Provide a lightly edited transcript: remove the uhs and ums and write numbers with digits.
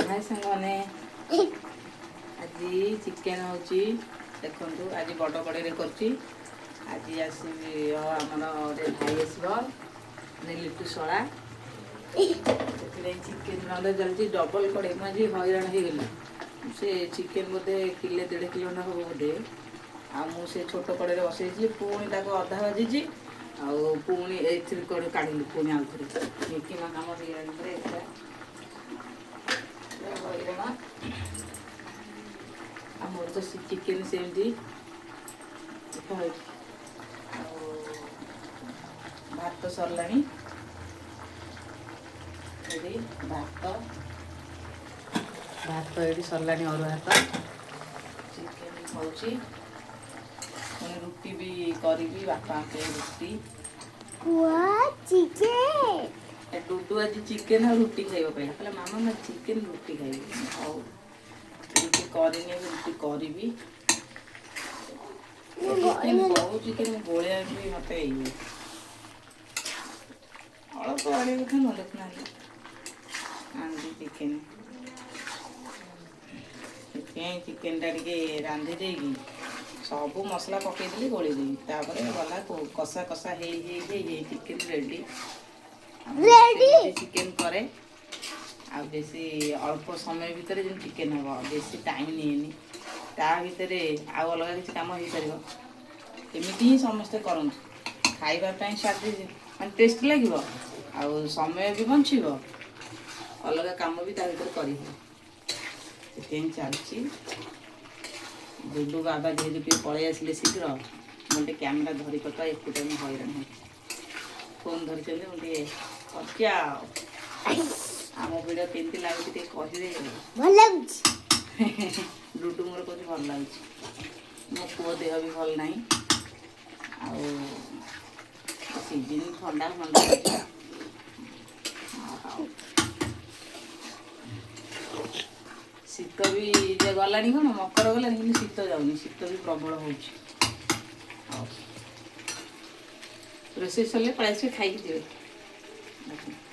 ହାଏ ସାଙ୍ଗମାନେ, ଆଜି ଚିକେନ୍ ହେଉଛି। ଦେଖନ୍ତୁ, ଆଜି ବଡ଼ କଡ଼େଇରେ କରୁଛି। ଆଜି ଆସିବି ଆମର ଗୋଟେ ଭାଇ ଆସିବ, ମାନେ ଲିଟୁ ଶଳା। ସେଥିପାଇଁ ଚିକେନ୍ ରନ୍ଧା ଚାଲିଛି ଡବଲ୍ କଡ଼େଇ। ମୁଁ ଆଜି ହଇରାଣ ହେଇଗଲି। ସେ ଚିକେନ୍ ବୋଧେ କିଲେ 1.5 କିଲୋ ଖଣ୍ଡେ ହେବ ବୋଧେ। ଆଉ ମୁଁ ସେ ଛୋଟ କଡ଼େଇରେ ବସେଇଛି, ପୁଣି ତାକୁ ଅଧା ଭାଜିଛି, ଆଉ ପୁଣି ଏଇଥିରେ କଡ଼େ କାଢ଼ିଲି, ପୁଣି ଆଉ ଥରେ ନିକିମା କାମ ହେଇଗଲାଣି ପୁରା। ଏଇଟା ପୁରା ହଇରାଣ। ଆଉ ମୋର ତ ଚିକେନ୍ ସେମିତି ଦେଖା ହେଉଛି। ଆଉ ଭାତ ସରିଲାଣି ଏଠି। ଭାତ ଭାତ ଏଠି ସରିଲାଣି, ଅରୁଆ ଭାତ। ଚିକେନ୍ ହେଉଛି, ପୁଣି ରୁଟି ବି କରିବି ବାପାଙ୍କ ପାଇଁ ରୁଟି। What chicken? ଏ ଡୁଡୁ ଆଜି ଚିକେନ୍ ଆଉ ରୁଟି ଖାଇବ କହିଲା। କହିଲା, "ମାମା, ମୁଁ ଚିକେନ୍ ରୁଟି ଖାଇବି।" ହଉ, ରୁଟି କରିନି, ଏବେ ରୁଟି କରିବି। ଚିକେନ୍, ବହୁତ ଚିକେନ୍ ଗୋଳେଇବା ବି ମତେ ଇଏ। ଅଳ୍ପ ଆଣିବା କଥା ନୁହଁ। ଦେଖୁନାହାନ୍ତି, ଆଣିଛି ଚିକେନ୍। ସେଥିପାଇଁ ଚିକେନଟା ଟିକେ ରାନ୍ଧି ଦେଇକି ସବୁ ମସଲା ପକେଇଦେଲି, ଗୋଳେଇ ଦେବି, ତାପରେ ଗଲା କଷା କଷା ହେଇ ହେଇ ହେଇ ହେଇ ଚିକେନ୍ ରେଡ଼ି। Ready! Chicken କରେ ଆଉ ବେଶୀ ଅଳ୍ପ ସମୟ ଭିତରେ ଯେମିତି ଚିକେନ୍ ହେବ, ବେଶୀ ଟାଇମ୍ ନିଏନି। ତା ଭିତରେ ଆଉ ଅଲଗା କିଛି କାମ ହେଇପାରିବ। ଏମିତି ହିଁ ସମସ୍ତେ କରନ୍ତୁ। ଖାଇବା ପାଇଁ ସ୍ୱାଦିଷ୍ଟ, ମାନେ ଟେଷ୍ଟ ଲାଗିବ, ଆଉ ସମୟ ବି ବଞ୍ଚିବ, ଅଲଗା କାମ ବି ତା ଭିତରେ କରିହେବ। ସେଥିପାଇଁ ଚାଲିଛି। ଗୁଡୁ ବାବା ଯେହେତୁ ଟିକେ ପଳେଇ ଆସିଲେ ଶୀଘ୍ର, ମୁଁ ଟିକେ କ୍ୟାମେରା ଧରି ପକା, ଏକୁଟିଆ ମୁଁ ହଇରାଣ ହେଉଛି। ଫୋନ୍ ଧରିଛନ୍ତି, ମୁଁ ଟିକେ କରୁଛି। ଆଉ ଆମ ଭିଡ଼ିଓ କେମିତି ଲାଗୁଛି ଟିକେ କହିବେ। ଭଲ ଲାଗୁଛି। ଡୁଡୁ ମୋର କହୁଛି ଭଲ ଲାଗୁଛି। ମୋ ପୁଅ ଦେହ ବି ଭଲ ନାହିଁ। ଆଉ ସିଜିନ୍ ଥଣ୍ଡା ଫଣ୍ଡା ଅଛି। ଆଉ ଶୀତ ବି ଯେ ଗଲାଣି, କ'ଣ ମକର ଗଲାଣି, କିନ୍ତୁ ଶୀତ ଯାଉନି। ଶୀତ ବି ପ୍ରବଳ ହେଉଛି। ଆଉ ରୋଷେଇ ସରିଲେ ପଳେଇ ଆସିବେ, ଖାଇକି ଯିବେ। ଦେଖନ୍ତୁ।